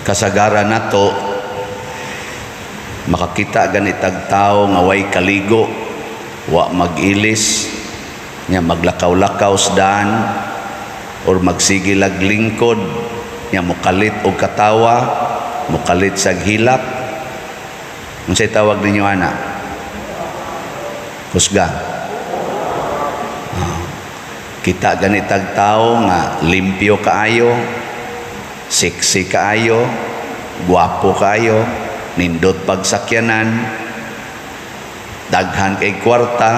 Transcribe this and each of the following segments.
Kasagaran nato, makakita ganitag tao nga way kaligo, wa mag-ilis nya, maglakaw-lakaw sa daan or magsigilag lingkod nya, mukalit og katawa, mukalit sa hilak. Unsay tawag ninyo ana? Husga. Ah. Kita ganitag tao nga limpyo kaayo, sexy kaayo, guwapo kaayo, nindot pagsakyanan, daghan kay kwarta,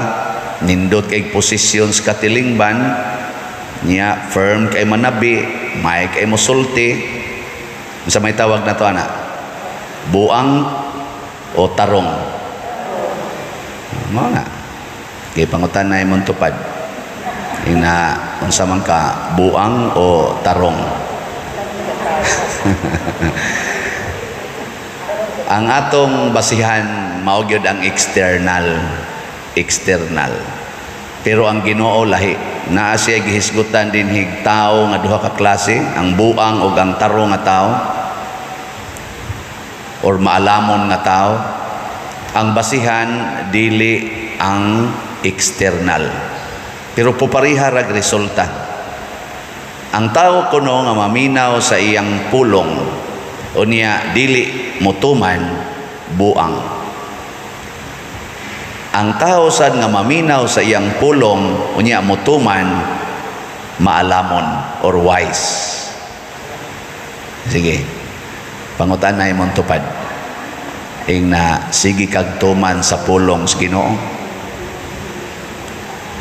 nindot kay posisyon sa katilingban niya, firm kay manabi, may kay mosulti. Unsa may tawag nato ana? Buang o tarong? Mao na kay pangutan na imong tupad ina, unsa man ka, buang o tarong? Ang atong basihan mao gyud ang external, external. Pero ang Ginoo lahi. Naa siya gihisgutan dinhig tao nga duha ka klase, ang buang ug ang tarong nga tao or maalamon nga tao. Ang basihan dili ang external, pero pupariha rag resulta. Ang tao kuno nga maminaw sa iyang pulong unya dili mutuman, buang. Ang tao sad nga maminaw sa iyang pulong unya mutuman, maalamon or wise. Sige, pangutan na imong tupad ing na, sige kag tuman sa pulong sa Ginoo?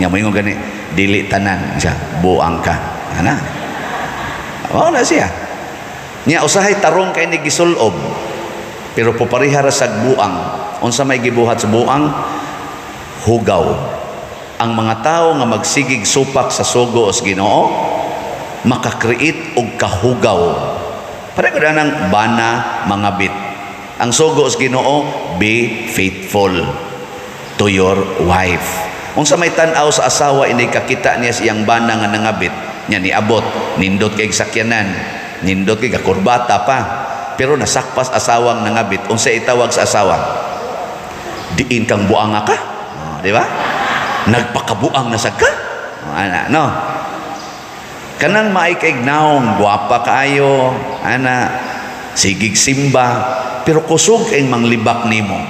Nya moingon gani, "Dili tanan." Siya, buang ka ana. Mao na siya. Nya usahay tarong kay ni gisulob, pero pupariha ra sag buang. Unsa may gibuhat sa buang? Hugaw. Ang mga tao nga magsigig supak sa sugo sa Ginoo, maka-create og kahugaw. Pareho ng bana mangabit. Ang sugo sa Ginoo, be faithful to your wife. Unsa may tan-aw sa asawa ini kakita niya sa iyang bana nga nangabit nya? Niabot, nindot kay sakyanan, nindot kay kurbata pa, pero nasakpas asawang nangabit. Unsa itawag sa asawa? "Diin kang buanga ka." Oh, di ba? "Nagpakabuang na sad ka." Oh, ana, no? Kanang maay kay naong, gwapa kaayo ana, sigig simba, pero kusog kay manglibak nimo.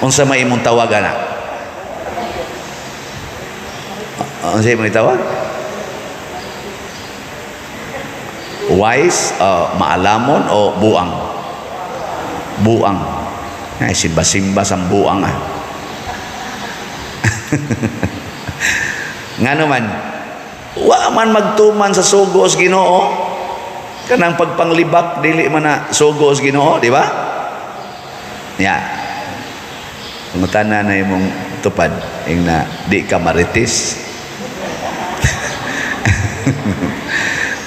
Unsa may imong tawag ana? Unsa imong tawag? Wise, maalamon o buang? Buang. Ay, simba-simba sa buang ah. Nga naman, wa man magtuman sa sugo sa Ginoo. Kanang pagpanglibak, dili man na sugo sa Ginoo, di ba? Ya. Pangutana na imong tupad ing na, di ka marites?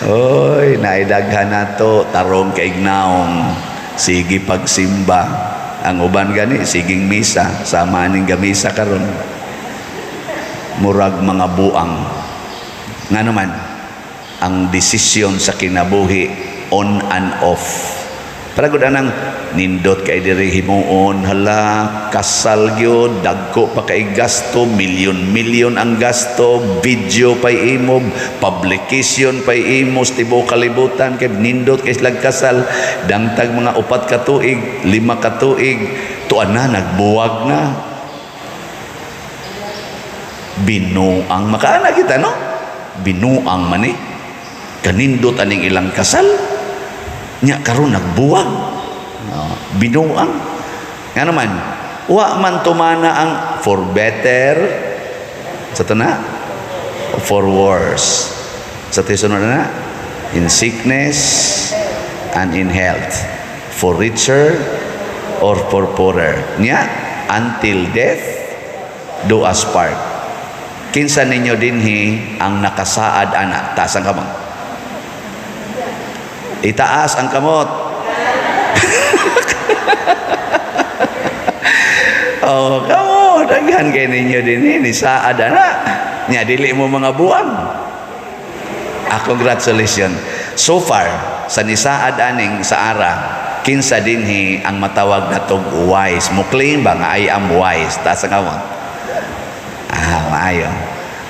Oy, naidaghan nato tarong kay naong, sige pagsimba. Ang uban gani siging misa, sama aning gamisa karon. Murag mga buang. Nga naman, ang desisyon sa kinabuhi, on and off. Para gud anang nindot kay diri himuon, hala, kasal gyud, dagko pa kay gasto, milyon-milyon ang gasto, video pay imo, publication pay imo sa tibuok kalibutan kay nindot kay silang kasal. Dangtag mga 4 ka tuig, 5 ka tuig, tuan na nagbuwag na. Binuang makaana kita, no? Binuang man eh. Kanindot aning ilang kasal. Nya karon nagbuwag. Oh, binuang. Nga naman, wa man tumana ang for better sa to na, for worse. Sa tisunod na, in sickness and in health, for richer or for poorer. Nya, until death do us part. Kinsa ninyo dinhi ang nakasaad ana? Taas ang kamot. Itaas ang kamot. Oh, kamo, daghan kay ninyo dinhi ni saad ana. Nya dili mo mga buang. Ah, congratulations. So far, Sa nisaad aning sa ara, kinsa dinhi ang matawag natog wise? Mo claim ba nga "I am wise"? Taas ang kamot. Ah, maayo.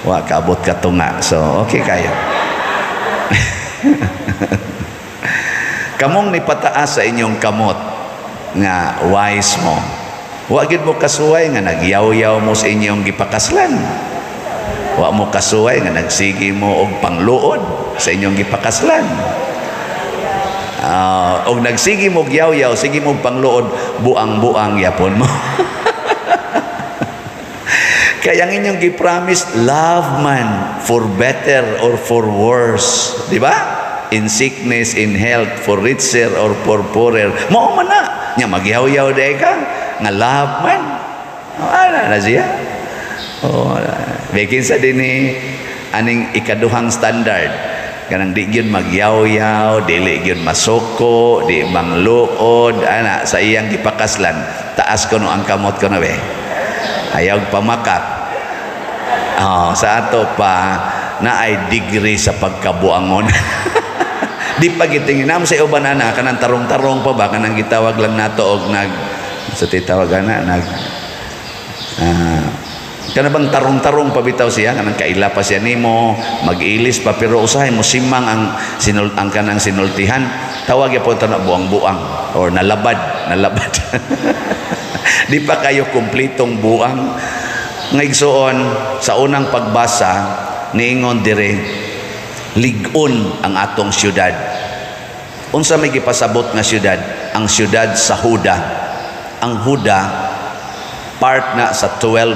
Wa kaabot ka tunga. So, okay kayo. Kamong nipataas sa inyong kamot nga wise mo. Wa gid mo kasuway nga nagyaw-yaw mo sa inyong gipakaslan. Wa mo kasuway nga nagsigi mo og pangluod sa inyong gipakaslan. Og nagsigi mo og yaw-yaw, sige mo og pangluod, buang-buang yapon mo. Kaya ang inyong gi-promise, love man for better or for worse. Di ba? In sickness, in health, for richer or for poorer. Mao man na. Nya magyaw-yaw day ka nga love man. Ana na siya. Oh, kinsa dinhi aning ikaduhang standard? Kanang di gyud magyaw-yaw, dili gyud masuko, di mangluod, ana sa iyang gipakaslan. Taas kuno ang kamot ko na be. Ayaw pamakak. Oh, sa ato pa na ay degree sa pagkabuangon. Di pa gitingin namo sa uban ana kanang tarong-tarong pa ba, kanang gitawag lang nato og nag sa titawag ana nag kana bang tarong-tarong pa bitaw siya, kanang kaila pa siya nimo, mag-ilis pa, pero usahay mo simang ang sinul ang kanang sinultihan, tawag gyapon ta na buang-buang or nalabad, nalabad. Di pa kayo kumplitong buang. Nga igsuon, sa unang pagbasa niingon dire, lig-on ang atong syudad. Unsa may gipasabot nga syudad? Ang syudad sa Huda. Ang Huda, part na sa 12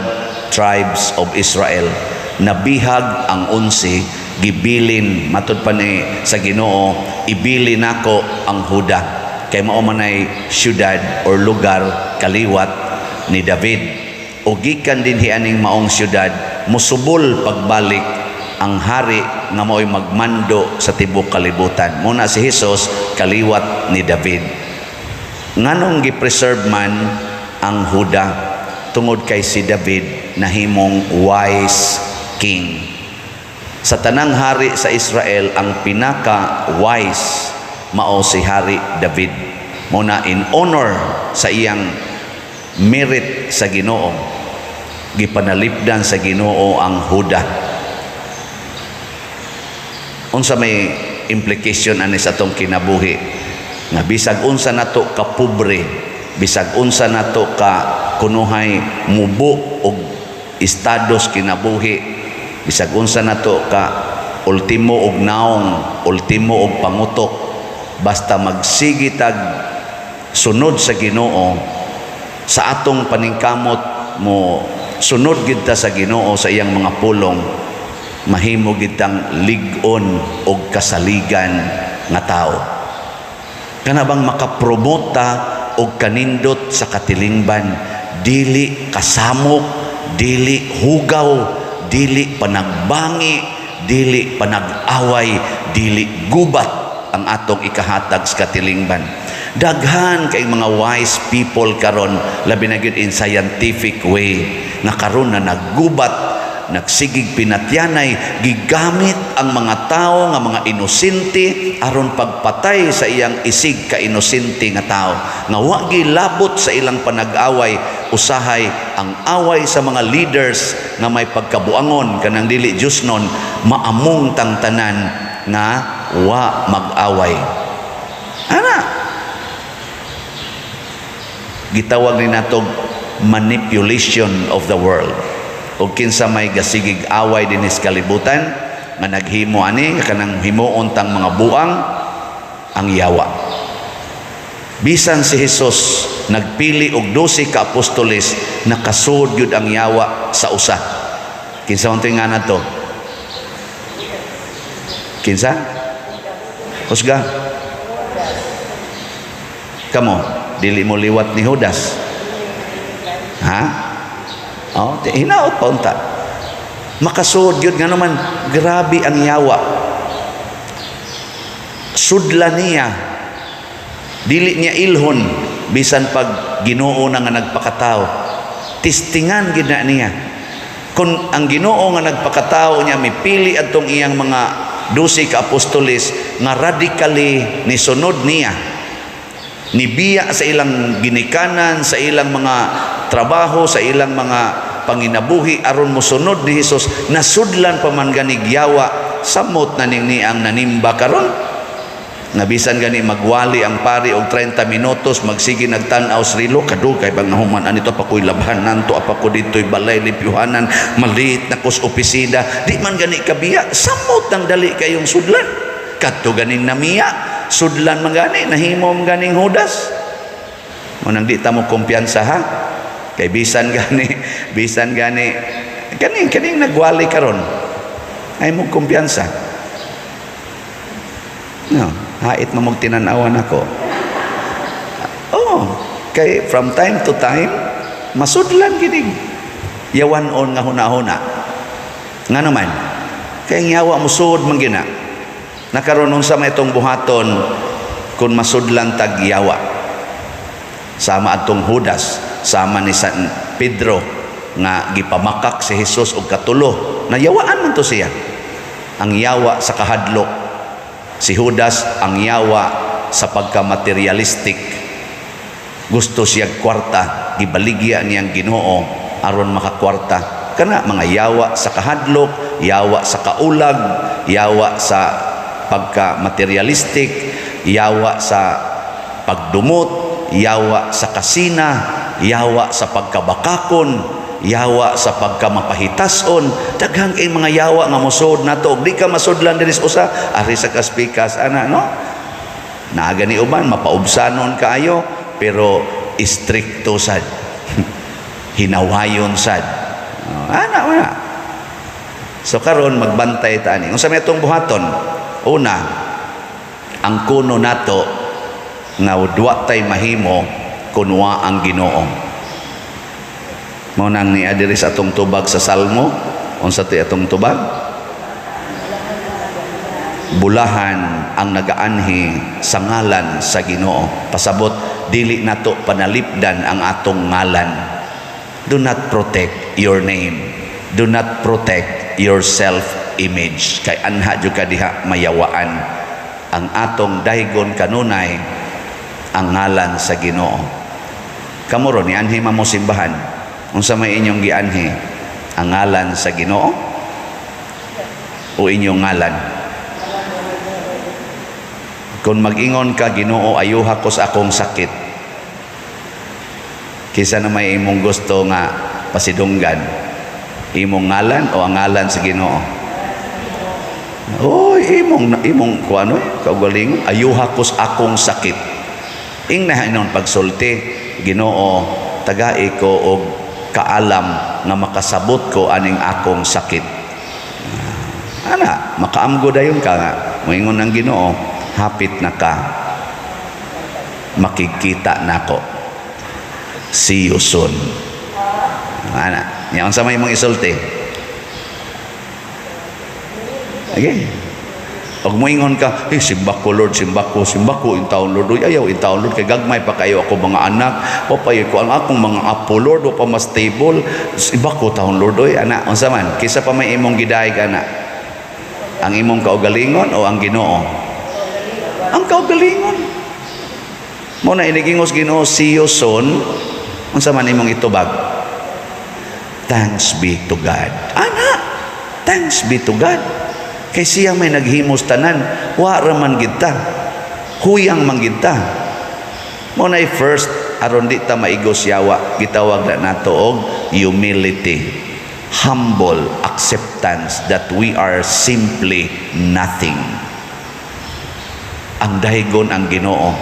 tribes of Israel. Nabihag ang 11, gibilin matud pa ni sa Ginoo, "Ibilin nako ang Huda kay mao manay syudad or lugar kaliwat ni David, o gikan dinhi aning maong syudad musubol pagbalik ang hari nga mao'y magmando sa tibuok kalibutan." Muna si Hesus, kaliwat ni David. Nganong gi-preserve man ang Huda? Tungod kay si David nahimong wise king. Sa tanang hari sa Israel, ang pinaka wise mao si Hari David. Muna in honor sa iyang merit sa Ginoo, gipanalipdan sa Ginoo ang Huda. Unsa may implication ani sa atong kinabuhi? Nga bisag unsa nato ka pobre, bisag unsa nato ka kunuhay mubo og estados kinabuhi, bisag unsa nato ka ultimo og naong, ultimo og pangutok, basta magsige tag sunod sa Ginoo sa atong paningkamot mo, sunod gid ta sa Ginoo sa iyang mga pulong, mahimo gid tang lig-on og kasaligan nga tao. Kana bang makapromota og kanindot sa katilingban, dili kasamok, dili hugaw, dili panagbangi, dili panag-away, dili gubat ang atong ikahatag sa katilingban. Daghan kay mga wise people karon, labi na gyud in scientific way, nga karon na naggubat, nagsigig pinatyanay, gigamit ang mga tao nga mga inosente aron pagpatay sa iyang isig ka inosente nga tao nga wa gilabot sa ilang panag-away. Usahay ang away sa mga leaders nga may pagkabuangon, kanang dili Diyosnon, maamong tang tanan nga wa mag-away ana. Gitawag ni natog manipulation of the world. Og kinsa may gasigig away dinhi sa kalibutan nga naghimo ani, nga kanang himuon tang mga buang? Ang yawa. Bisan si Hesus nagpili og 12 ka apostoles, nakasuod gyud ang yawa sa usa. Kinsa man nga nato? Kinsa? Husga kamo, dili mo liwat ni Judas, ha? Oh, hinaot pa unta. Makasuod gyud nga naman, grabe ang yawa. Sudla niya. Dili niya ilhon bisan pag Ginoo na nga nagpakatao. Tistingan gid na niya. Kung ang Ginoo nga nagpakatao niya mipili adtong iyang mga 12 ka apostoles nga radically nisunod niya, nibiya sa ilang ginikanan, sa ilang mga trabaho, sa ilang mga panginabuhi aron mosunod ni Hesus, nasudlan pa man ganig yawa, samot na ning niang nanimba karon nga bisan gani magwali ang pari og 30 minutos, magsige nagtan-aw sa relo, kadugay bang nahuman anito pa ko'y labhan nanto, apa ko dito'y balay limpyuhanan, malit na kos opisina, di man gani kabiya, samot nang dali kayong sudlan. Kadto ganing namiya, sudlan man gani, nahimo man ganing Judas. Mo nang di ta mo kumpiyansa, ha, kay bisan gani kaning kaning nagwali karon ay mo kumpiyansa, no? Hait mo tinan-awan ako. Oh, kay from time to time masudlan ginig yawan-on nga huna-huna. Nga naman kay ang yawa musud man gina nakaron. Unsa may itong buhaton kung masudlan tag yawa sama atong Judas, sama ni San Pedro nga gipamakak si Jesus og katulo? Nayawaan man to siya. Ang yawa sa kahadlok si Judas, ang yawa sa pagka-materialistic. Gusto siya kwarta, gibaligya niyang Ginoo aron makakwarta. Kana mga yawa sa kahadlok, yawa sa kaulag, yawa sa pagka-materialistic, yawa sa pagdumot, yawa sa kasina, yawa sa pagkabakakon, yawa sa pagkamapahitason. Daghang kay mga yawa nga mosud nato. Di ka masudlan diri sa usa, ari sa kaspikas ana, no? Naa gani uban mapaubsanon kaayo, pero istrikto sad, hinawayon sad. Oh, ana wala. So karon magbantay ta ani. Unsa may atong buhaton? Una, ang kuno nato nga duwa tay mahimo kun wa ang Ginoo. Mao nang ni diri sa atong tubag sa Salmo, unsa ti atong tubag? Bulahan ang nagaanhi sa ngalan sa Ginoo. Pasabot, dili nato panalipdan ang atong ngalan. Do not protect your name. Do not protect your self-image. Kay anha jud ka diha mayawaan. Ang atong daygon kanunay ang ngalan sa Ginoo. Kamo ron nianhi man mo simbahan. Unsa may inyong gianhi? Ang ngalan sa Ginoo o inyong ngalan? Kung mag-ingon ka, "Ginoo, ayuha ko sa akong sakit," kisa na may imong gusto nga pasidunggan? Imong ngalan o ang ngalan sa Ginoo? Oy, imong imong kuano kaugalingon, ayuha ko sa akong sakit. Ing na inon pagsulti, "Ginoo, tagai ko og kaalam nga makasabot ko aning akong sakit." Ana, makaamgo dayon ka nga moingon ang Ginoo, "Hapit na ka, makikita nako. See you soon." Ana, nya unsa may imong isulti? Okay. Pag moingon ka, "Eh, simba ko, Lord, simba ko, simba ko in taon, Lord. Uy, ayaw in taon, Lord, kay gagmay pa kayo ako mga anak. O pa ko ang akong mga apo, Lord, o pa mas stable. Simba ko taon, Lord, uy, ana, unsa man? Kisa pa may imong gidayeg ana? Ang imong kaugalingon o ang Ginoo?" Ang kaugalingon. Mo na inigingos Ginoo, "See you soon." Unsa man imong itubag? Thanks be to God. Ana, thanks be to God. Kay siya may naghimos tanan, wa ra man gid ta. Huyang man gid ta. Mo na first aron di ta maigos yawa, gitawag na nato og humility. Humble acceptance that we are simply nothing. Ang dahigon ang Ginoo.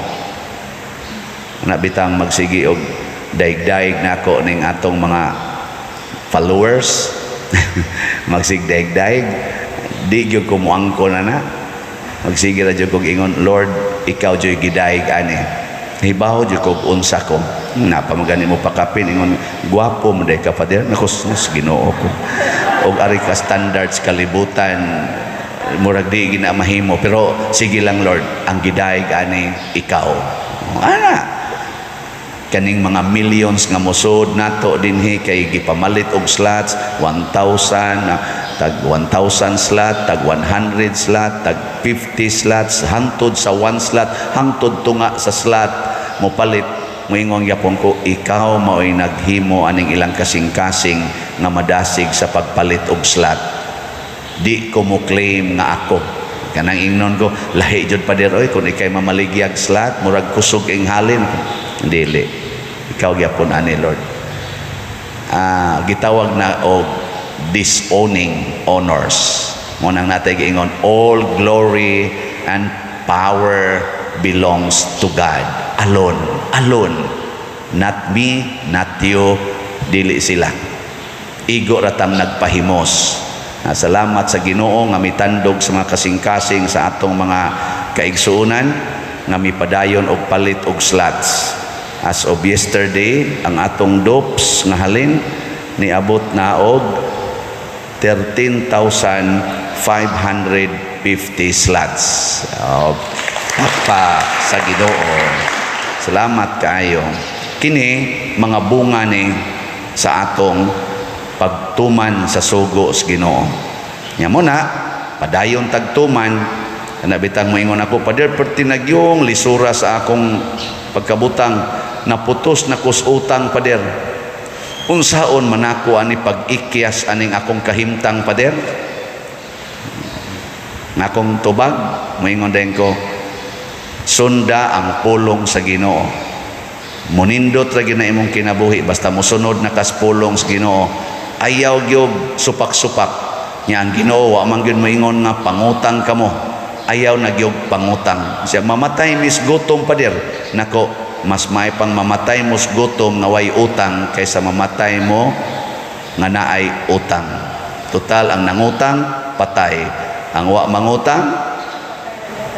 Na bitang magsigi og daig-daig nako ning atong mga followers, magsigdaig-daig, di gyud ko muangko na na. Magsige ra jud kog ingon, "Lord, ikaw jud gidaig ani, hibaw jud kog unsa ko." Napamagani mo pakapin, ingon, "Gwapo mo day ka, Father." Nako sus, Ginoo ko, og ari ka standards kalibutan, murag di gina mahimo, pero sige lang, Lord, ang gidaig ani ikaw. Ana, kaning mga millions nga mosud nato dinhi kay gipamalit og slots 1,000. Tag 1,000 slot, tag 100 slot, tag 50 slots, hangtod sa 1 slot, hangtod tunga sa slot mopalit. Moingon gyapon ko, ikaw mao'y naghimo aning ilang kasing-kasing nga madasig sa pagpalit og slot. Di ko mo claim nga ako. Kanang ingnon ko, "Lahi jud, pader, oy, kung ikay mamaligyag slot, murag kusog ing halin." Dili, ikaw gyapon ani, Lord. Ah, gitawag na og disowning honors. Mao nang natay giingon, all glory and power belongs to God alone, alone, not me, not you, dili sila. Igo ratang nagpahimos. Ah, salamat sa Ginoo nga mitandog sa mga kasing-kasing sa atong mga kaigsuonan nga mipadayon og palit og slots. As of yesterday, ang atong dopes nga halin niabot na og 13,550 slots. Oh, pa sa Ginoo. Salamat kaayo. Kini mga bunga ni sa atong pagtuman sa sugo sa Ginoo. Nya mo na padayon tagtuman. Kana bitang moingon ako, "Pader, perti nagyong lisura sa akong pagkabutang, naputos na kus utang, pader. Unsaon man ako ani pag-ikyas aning akong kahimtang, pader?" Nga akong tubag, moingon din ko, sunda ang pulong sa Ginoo. Munindot ra gyud na imong kinabuhi basta mosunod na kas pulong sa Ginoo. Ayaw gyud supak-supak. Nya ang Ginoo wa man gyud moingon nga pangutang kamo. Ayaw na gyud pangutang. Siya, "Mamatay mis gutom, pader." Nako, mas may pang mamatay mo sa gutom nga way utang kaysa mamatay mo nga naay utang. Total, ang nangutang patay. Ang wa mangutang,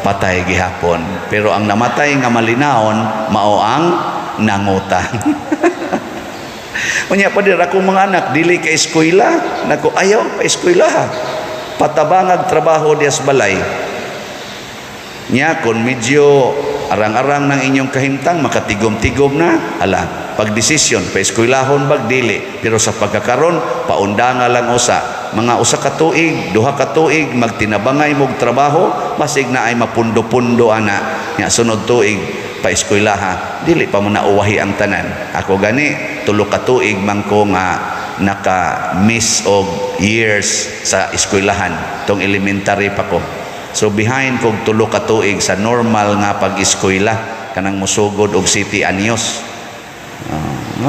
patay gihapon. Pero ang namatay nga malinawon, mao ang nangutang. "Unya, pader, akong mga anak dili ka eskwela." Nako, ayaw pa eskwela ha. Patabangag trabaho diya sa balay. Nya kung medyo arang-arang ng inyong kahimtang, makatigom-tigom na, ala, pagdesisyon, pa eskwelahon bag dili. Pero sa pagkakaron, paundanga lang usa. Mga 1 ka tuig, 2 ka tuig, magtinabangay mog trabaho, basig na ay mapundo-pundo ana. Nya sunod tuig, pa eskwelaha, dili pa mo na uwahi ang tanan. Ako gani, 3 ka tuig man ko nga naka-miss og years sa eskwelahan, tong elementary pa ko. So behind kog 3 ka tuig sa normal nga pag-eskwela, kanang musugod og siyete anyos.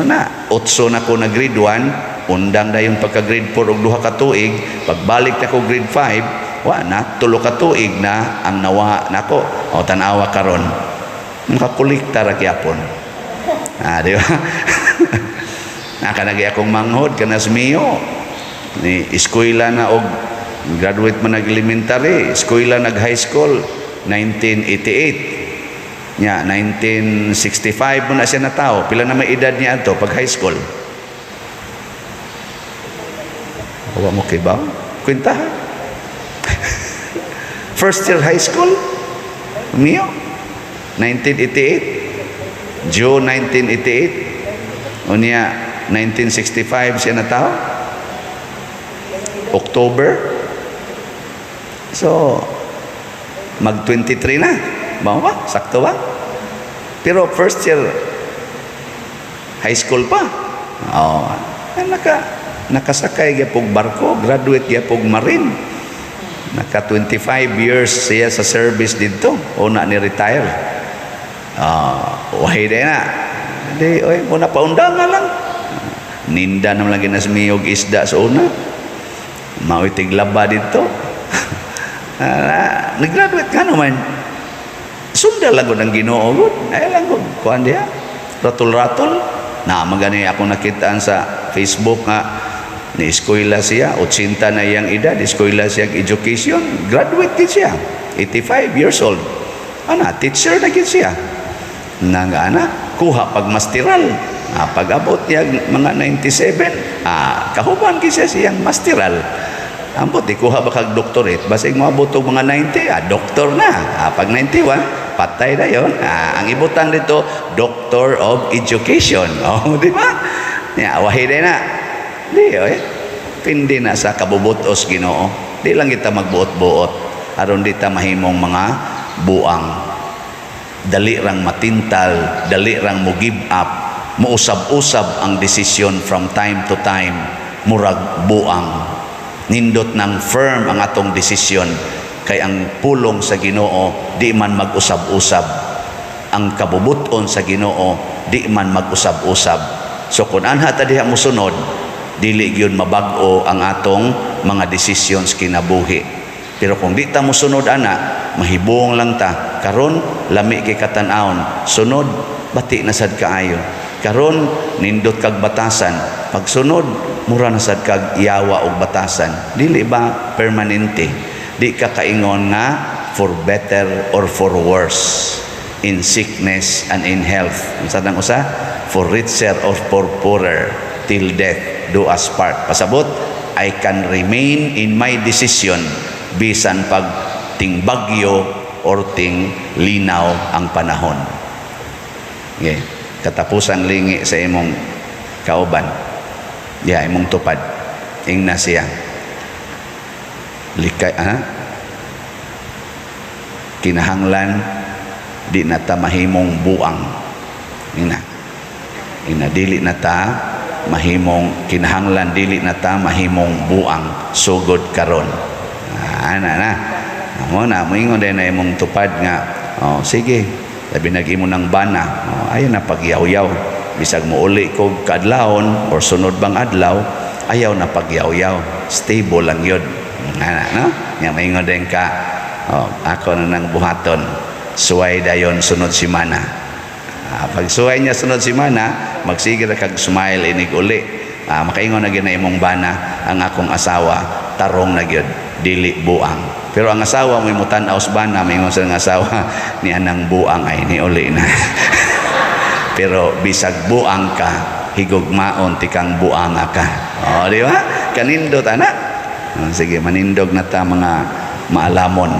Na, 8 na ko na grade 1, undang dayon pagka grade 4 og 2 ka tuig, pagbalik na ko grade 5, wa na, 3 ka tuig na ang nawa nako. O tan-awa karon. Makakolekta ra gyapon. Ah, di ba? Nakanagi akong manghod kanas Mio. Ni eskwela na og graduate man nag elementary, eskwela nag high school 1988. Nya 1965 mo na siya natao. Pila na may edad niya ato pag high school? Wa mo kay ba? Kwenta ha? First year high school? Mio? 1988? June 1988? Unya 1965 siya natao? October? So, mag 23 na. Mao ba? Sakto ba? Pero first year high school pa. Oh, nakasakay gyapog barko, graduate gyapog marine. Naka 25 years siya sa service dito. Una ni retire. Ah, wahi na. Di, oy, muna paundang nga lang. Ninda naman lagi na sumiyog isda sa una. Mao'y tiglaba dito. Ah, nag-graduate ka naman. Sunda lang ko ng Ginoo gud. Ay lang ko kuan diha. Ratol-ratol. Na magani ako nakitaan sa Facebook nga ni eskwela siya, 80 na iyang edad, eskwela siya education, graduate gid siya. 85 years old. Ana, teacher na gid siya. Nang ana, kuha pag masteral. Ah, pag abot niya mga 97, ah, kahuban gid siya siyang masteral. Ambot, di kuha ba kag doctorate? Basig moabot og mga 90, ah, doctor na. Ah, pag 91, patay na yon. Ah, ang ibutang dito, Doctor of Education. Oh, di ba? Ya, wahi na. Di, oy. Depende na sa kabubutos Ginoo. Di lang kita magbuot-buot aron di ta mahimong mga buang. Dali rang matintal, dali rang mo give up, muusab-usab ang desisyon from time to time, murag buang. Nindot ng firm ang atong desisyon kay ang pulong sa Ginoo di man mag-usab-usab. Ang kabubuton sa Ginoo di man mag-usab-usab. So kung anha ta diha mosunod, dili gyud mabag-o ang atong mga desisyon sa kinabuhi. Pero kung di ta mosunod ana, mahibong lang ta. Karon lami kay katan-awon, sunod bati na sad kaayo. Karon nindot kag batasan, pagsunod mura na sad kag yawa og batasan. Dili ba permanente? Di ka kaingon nga for better or for worse, in sickness and in health. Unsa nang usa? For richer or for poorer, till death do us part. Pasabot, I can remain in my decision bisan pag ting bagyo or ting linaw ang panahon. Okay. Katapusang lingi sa imong kauban. Ya, imong tupad. Ingna siya. Likay, ha? Kinahanglan di na ta mahimong buang. Ina. Ina dili na ta mahimong, kinahanglan dili na ta mahimong buang sugod karon. Ah, ana na. Mo na moingon din na imong tupad nga, "Oh, sige." Labi nag imo ng bana. Oh, ayaw na pagyaw-yaw. Bisag mouli kog kaadlawon or sunod bang adlaw, ayaw na pagyaw-yaw. Stable lang yun. Ana, no? Nga maingon din ka, "Oh, ako na nang buhaton. Suway dayon sunod simana." Ah, pag suway niya sunod simana, magsige ra kag smile inig uli. Ah, makaingon na gyud na imong bana, "Ang akong asawa tarong na gyud, dili buang." Pero ang asawa mo mutan-aw sa bana, maingon sa nga asawa, "Ni anang buang ay ni uli na." Pero bisag buang ka, higugmaon tikang buanga ka. O, di ba? Kanindot, ana. O, sige, manindog na ta mga maalamon.